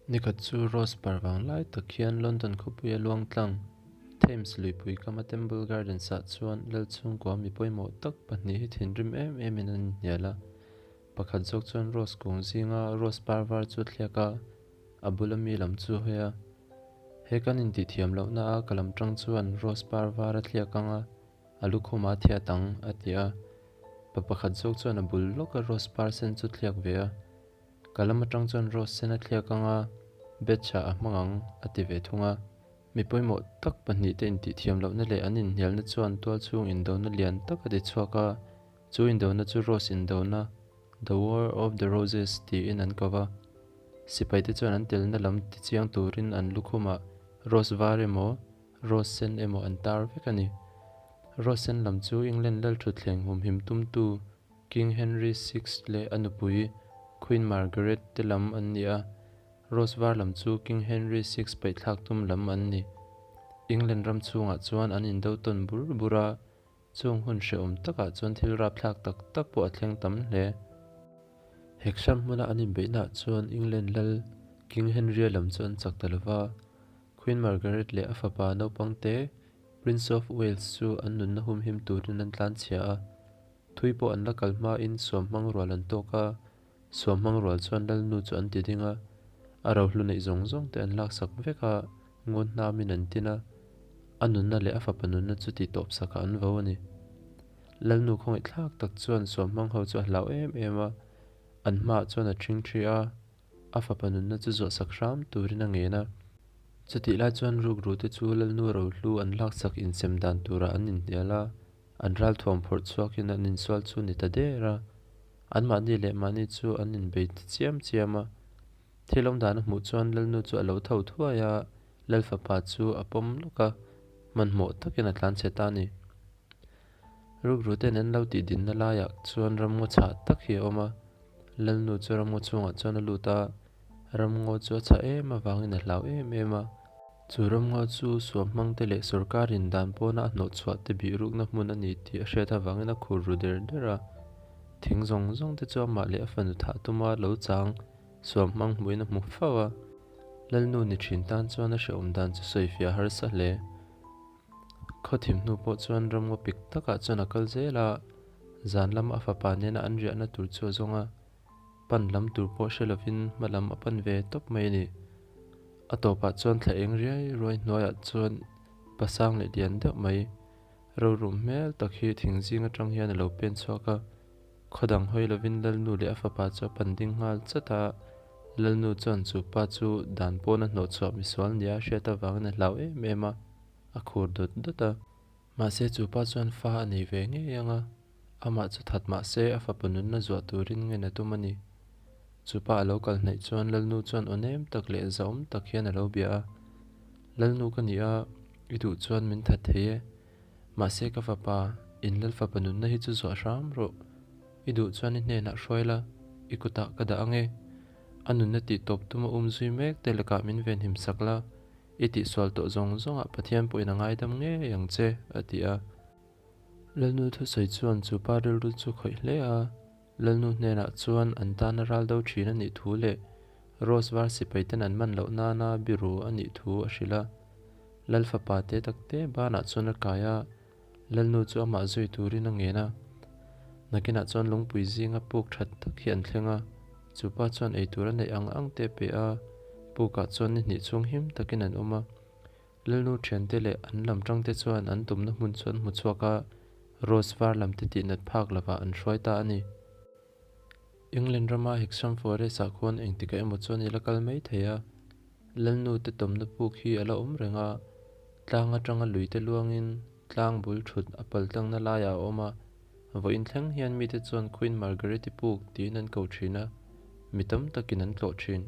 Nikhat chu Rose par vang lai tak hian London khawpuia luang tlang Thames luipui kama Temple Gardens ah chuan lal chhungkua mi pawimawh tak pahnih hi thinrim em em in an inhnial a. Pakhat zawk chuan Rose kung zinga Rose par var chu a thliak a, a bula mi lam chu a hawi a. He kan intihthiam lohna a ka lam tang chuan Rose par var a thliak ang a, a lukhum a thiat ang, a ti a. Pa pakhat zawk chuan a bul lawka Rose par sen chu thliak ve a. Ka lam atang chuan Rose sen a thliak ang a, Betcha a hmang ang, a ti ve thung a. Mi pawimawh tak pahnihte intihthiam lohna leh an inhnialna chuan tualchhung indona lian tak a ti chhuak a, chu indona chu Rose indona, The War of the Roses, tiin an ko va. Sipaite chuan an telna lam tichiang turin an lukhumah Rose var emaw, Rose sen emaw an tar vek a ni. Rose sen lam chu England lalthutthleng humhim tumtu King Henry VI leh a nupui Queen Margaret te lam an ni a, Rose var lam chu King Henry VI paihthlak tum lam an ni. England ram chhungah chuan an indo tawn bur bur a, chung hun hrehawm takah chuan thil rapthlak tak tak pawh a thleng tam hle. Hexham hmuna an inbeihnaah chuan England lal King Henry-a lam chu an chak ta lo va, Queen Margaret leh a fapa naupang te Prince of Wales chu an nunna humhim turin an tlanchhia a. Thui pawh an la kal hmain suam hmang rual an tawk a, suam hmang rual chuan Lalnu chu an ti ding a, a rohlu neih zawng zawng te an laksak vek a, ngun hnamin an tin a, a nunna leh a fapa nunna chu tih tawp sakah an vo a ni. Lalnu khawngaihthlak tak chuan suam hmang ho chu a hlau em em a, an hmaah chuan a ṭhing ṭhi a, a fapa nunna chu zawhsak hram turin a ngen a. Chutih lai chuan rukru te chu Lalnu rohlu an laksak insem dan turah an inhnial a, An ralthuam phawrh chhuakin an insual chu ni ta der a, anmahni leh mahni chu an inbei ta chiam chiam a. Thil awmdan a hmuh chuan Lalnu chu a lo tho thuai a, Lalfapa chu a pawm lawk a, hmanhmawh takin a tlanchhe ta a ni. Rukruten an lo tih dinna laiah chuan ramngaw chhah tak hi a awm a, Lalnu chu ramngaw chhungah chuan a lut a, ramngaw chu a chhah em avangin a hlau em em a. Chu ramngaw chu suam hmangte leh sorkarin dan pawna a hnawhchhuah te bih rukna hmun a ni tih a hriat avangin a khur ru der der a. Thing zawng zawng te chu amah leh a fanu thah tuma lo chang suam hmang hmuhin a hmu fo a. Lalnu ni thin tan chuan a hrehawm dan chu sawifiah a harsa hle. Khaw thim hnu pawh chuan ramngaw pik takah chuan a kal zel a, zan lama a fapa nena an riahna tur chu a zawng a. Pan lam tur pawh hre lovin hma lam a pan ve tawp mai a ni. A tawpah chuan thla eng riai ruai hnuaiah chuan pasang leh lian deuh mai rorum hmel tak hi thing zing atang hian a lo pen chhuak a. Khaw dang hawi lovin Lalnu leh a fapa chu a pan ding nghal chat a, Lalnu chuan chu pa chu dan pawna hnawhchhuah misual nia a hriat avangin a hlau em em a, a khur dawt dawt a. Mahse chu pa chuan fa a nei ve ngei ang a, amah chu that mah se a fapa nunna zuah turin ngen a tum a ni. Chu pa a lo kal hnaih chuan Lalnu chuan aw nem tak leh zahawm tak hian a lo bia a, Lalnu ka ni a, i duh chuan min that thei e. Mahse ka fapa, in Lal fapa nunna hi chu zuah hram rawh. I duh chuan i hnenah hruai la, i kutah ka dah ang e. A nunna tih tawp tum a um zui mek te lakah min venhim sak la, I tihsual tawh zawng zawngah Pathian pawhin a ngaidam ngei ang che, a ti a. Lalnu thusawi chuan chu pa rilru chu khawih hle a, Lalnu hnenah chuan an tana ral do thin a nih thu leh Rose var sipaiten an man loh nana biru a nih thu a hrilh a. Lal fapa te takte banah chuan a kai a, Lalnu chu amah zui turin a ngen a. Nakinah chuan lungpui zinga puk that tak hi an thleng a, chu pa chuan eitur a neih ang ang te a pe a, pukah chuan ni hnih chhung him takin an awm a. Lalnu thiante leh an lam tangte chuan an tumna hmun chu an hmu chhuak a, Rose var lam te tihnat phak lovah an hruai ta a ni. England rama Hexham Forest-ah khuan engtikah emaw chuan i la kal mai thei a, Lalnu te tawmna puk hi a la awm reng a, tlang atanga lui te luangin tlang bul thut a pal tlangna laiah a awm a, vawiin thleng hian mite chuan Queen Margaret-i puk tiin an ko thin a, mi tam takin an tlawh thin.